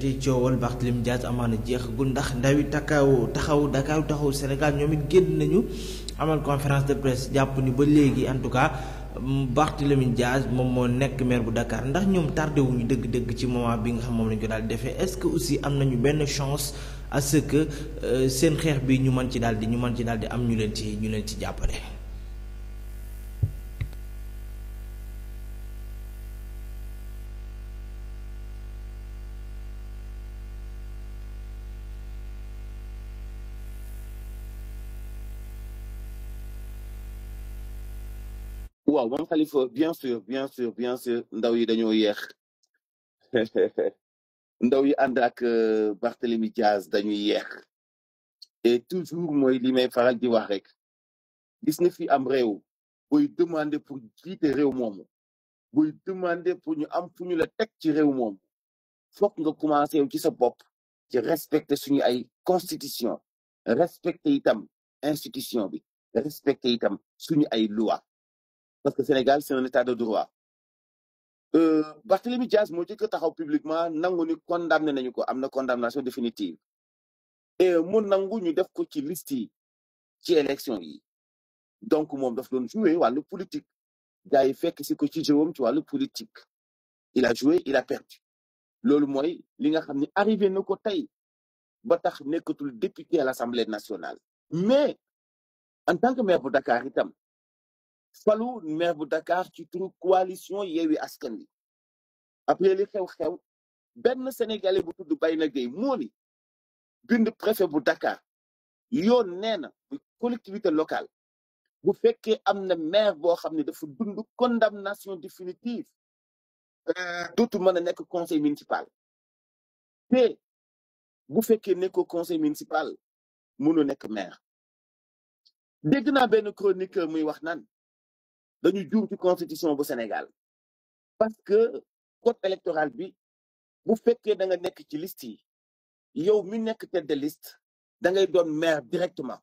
te coowal Barthélémy Dias amaana jeexagul ndax ndawi taxawu Sénégal ñoom it génn nañu amal conférence de presse jàpp ni ba léegi en tout cas Barthélémy Dias moom moo nekk maire bu Dakar ndax ñoom tardé wuñu dëgg-dëgg ci moment bi nga xam moom lañ ko daal di defee est-ce que aussi am nañu benn chance à ce que seen xeex bi ñu mën ci daal di am ñu leen ci jàppale. waaw moom Khalifa bien sûr ndaw yi dañoo yeex ndaw yi ànd ak Barthélémy Dias dañuy yeex et toujours mooy li may faral di wax rek gis nga fi am réew booy demander pour jiite réew moomu booy demander pour ñu am fu ñu la teg ci réew moomu fokk nga commencé yow ci sa bopp ci respecter suñu ay constitution respecter itam institution bi respecter itam suñu ay loi parce que Sénégal c'est un état de droit Barthélémy Dias moo jëkk taxaw publiquement nangu ni condamné nañu ko am na condamnation définitive et mu nangu ñu def ko ci liste yi ci élection yi donc moom daf doon jouer wàllu politique gars yi fekk si ko ci jëwam ci wàllu politique il a joué il a perdu loolu mooy li nga xam ne arrivé na ko tey ba tax nekkatul député à l'Assemblée nationale mais en tant que maire bu Dakar itam falu maire bu Dakar ci turu coalition Yewwi Askan Wi après li xew-xew benn sénégalais bu tudd Bayna Gueye moo ni bind préfet bu Dakar yoon nee na bu collectivité locale bu fekkee am na maire boo xam ne dafa dund condamnation définitive dootul mën a nekk conseil municipal te bu fekkee nekkoo conseil municipal mënoo nekk maire dégg naa benn chroniqueur muy wax naan dañu juum ci constitution bu Sénégal parce que code électoral bi bu fekkee da nga nekk ci liste yi yow mi nekk tête de liste da ngay doon maire directement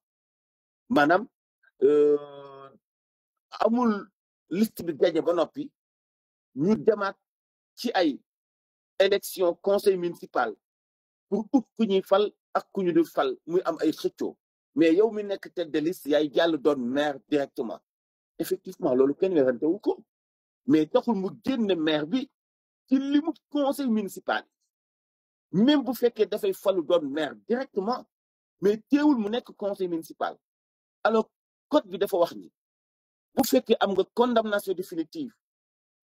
maanaam amul liste bi gagné ba noppi ñu demaat ci ay élection conseil municipal pour ut ku ñuy fal ak ku ñu dul fal muy am ay xëccoo mais yow mi nekk tête de liste yaay jàll doon maire directement effectivement loolu kenn werante wu ko mais taxul mu génne maire bi ci limu conseil municipal même bu fekkee dafay falu doon maire directement mais teewul mu nekk conseil municipal alors code bi dafa wax ni bu fekkee am nga condamnation définitive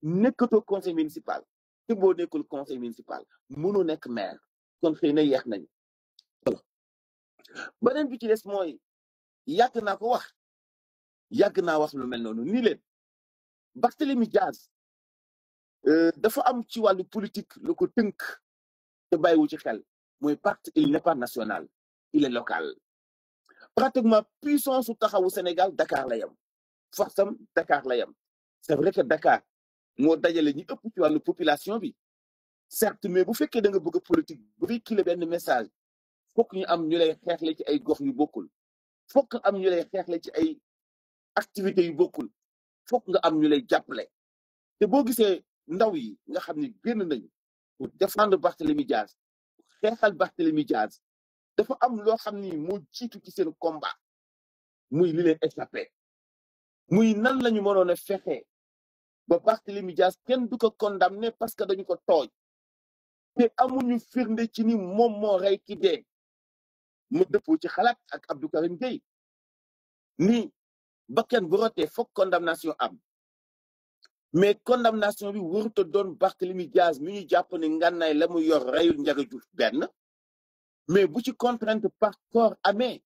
nekkatoo conseil municipal te boo nekkul conseil municipal mënoo nekk maire kon xëy na yeex nañu beneen bi ci des mooy yàgg naa wax lu mel noonu ni leen Barthélémy Dias dafa am ci wàllu politique lu ko tënk te bàyyiwu ci xel mooy parti il n'est pas national il est local pratiquement puissance su taxawu Sénégal Dakar la yam force am Dakar la yam c'est vrai que Dakar moo dajale ñi ëpp ci wàllu population bi certes mais bu fekkee da nga bëgg a politique bu véhiculer benn message fokk ñu am ñu lay xeexle ci ay gox yu bokkul fokk am ñu lay xeexle ci ay activités yu bokkul fokk nga am ñu lay jàppale te boo gisee ndaw yi nga xam ne génn nañu pour défendre Barthélémy Dias xeexal Barthélémy Dias dafa am loo xam ni moo jiitu ci seen combat muy li leen échappé muy nan lañu mënoon a fexe ba Barthélémy Dias kenn du ko condamné parce que dañu ko tooñ te amuñu firnde ci ni moom moo rey ki dee mu dëppoo ci xalaat ak Abdou Karim Gueye ni bakkan bu rotee foog condamnation am mais condamnation bi warut a doon Barthélémy Dias mi ñu jàpp ne ngànnaay la mu yor reyul Ndiaga Diouf benn mais bu ci contrainte par corps amee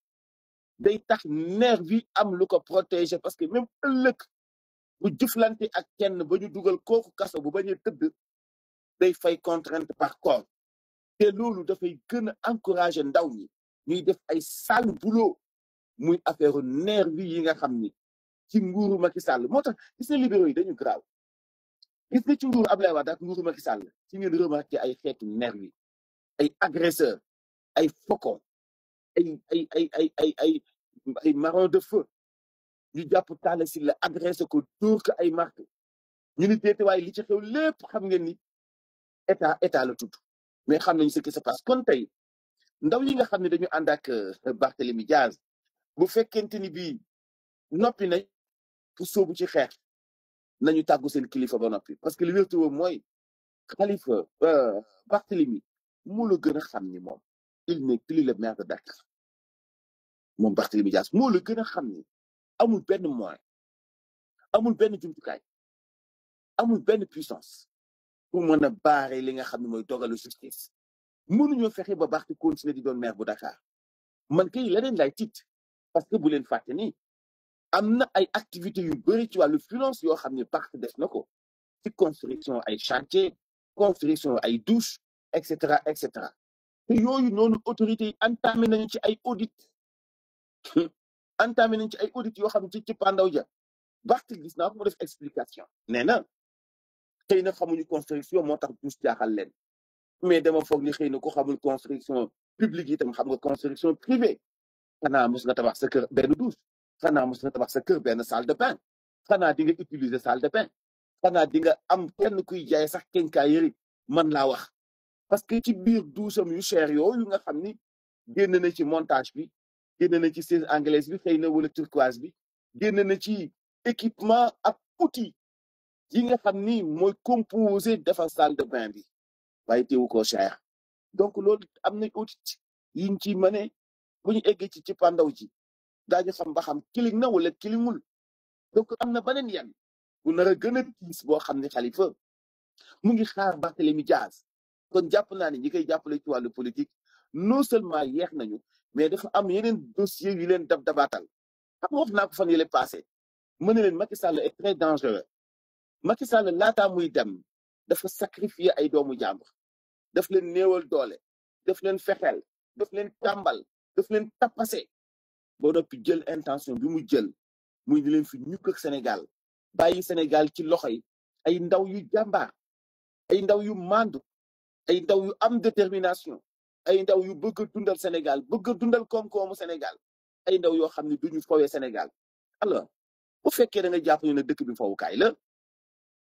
day tax nervi am lu ko protéger parce que même ëllëg bu jëflante ak kenn ba ñu dugal kooku kaso bu bañ a tëdd day fay contrainte par corps te loolu dafay gën a encourager ndaw ñi ñuy def ay sale boulot muy affaire nervi yi nga xam ni ci nguuru Macky Sall moo tax gis nga libéraux yi dañu graaw gis nga ci nguuru Abdoulaye Wade ak nguuru Macky Sall ci ngeen remarqué ay xeetu nervi ay agresseur ay faucon ay marron de feu ñu jàpp Talla Sylla agressé ko dóor ko ay marque ñu ni déete waaye li ci xew lépp xam ngeen ni état la tudd mais xam nañu ce qui se passe kon tey ndaw yi nga xam ne dañu ànd ak Barthélémy Diaz bu fekkente ni bii noppi nañ pour sóobu ci xeex nañu tàggu seen kilifa ba noppi parce que li wértu woo mooy Khalifa Barthélémy moo la gën a xam ni moom il n'est plus le maire de Dakar moom Barthélémy Diaz moo la gën a xam ni amul benn moyen amul benn jumtukaay amul benn puissance pour mën a baare li nga xam ne mooy dogalu justice mënuñoo fexe ba Barth continuer di doon maire bu Dakar man kay leneen lay tiit parce que bu leen fàtte ni am na ay activités yu bëri ci wàllu finance yoo xam ne Barth def na ko ci construction ay chantier construction ay douche et cetera te yooyu noonu autorités yi entamé nañu ci ay audit entamé nañu ci ay audit yoo xam ne ci pandaw ja Barth gis naa ko mu def explication nee na xëy na xamuñu construction moo tax douche jaaxal leen mais dama foog ni xëy na ku xamul construction publique itam xam nga construction privée xanaa mos nga tabax sa kër benn douche xanaa mos nga tabax sa kër benn salle de bain xanaa di nga utiliser salle de bain xanaa di nga am kenn kuy jaay sax quincaillerie man laa wax parce que ci biir doucham yu cher yooyu nga xam ni génn na ci montage bi génn na ci chaise anglaise bi xëy na wala turquoise bi génn na ci équipement ak outil yi nga xam ni mooy composé defar salle de bain bi waaye teewu ko cher donc loolu am nañ audit yiñ ci mëne bu ñu eggee ci pandaw ji daañu xam ba xam kiling na wala kilingul donc am na beneen yan bu nar a gën a tiis boo xam ne Khalifa mu ngi xaar Barthélémy Diaz kon jàpp naa ne ñi koy jàppale ci wàllu politique non seulement yeex nañu mais dafa am yeneen dossier yu leen dabaatal xam nga wax naa ko fan yële passé mën na leen Macky Sall est très dangereux Macky Sall laataa muy dem dafa sacrifier ay doomu jàmbur daf leen néewal doole daf leen fexeel daf leen tàmbal daf leen tappase ba noppi jël intention bi mu jël muy di leen fi ñukk ak Sénégal bàyyi Sénégal ci loxoy ay ndaw yu jàmbaar ay ndaw yu mandu ay ndaw yu am détermination ay ndaw yu bëgg a dundal Sénégal bëgg a dundal koom-koomu Sénégal ay ndaw yoo xam ne duñu fowee Sénégal alors bu fekkee da nga jàpp ne dëkk bi fowukaay la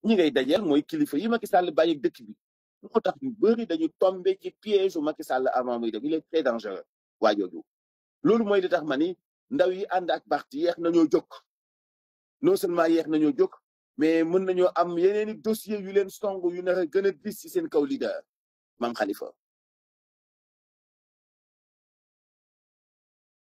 ñi ngay dajeel mooy kilifa yi Macky Sall bàyyi dëkk bi moo tax ñu bëri dañu tombé ci piège u Macky Sall avant muy dem il est très dangereux waa jooju loolu mooy li tax ma ni ndaw yi ànd ak Barth yeex nañoo jóg non seulement yeex nañoo jóg mais mën nañoo am yeneeni dossier yu leen song yu nar a gën a dis ci seen kaw leader Mame Khalifa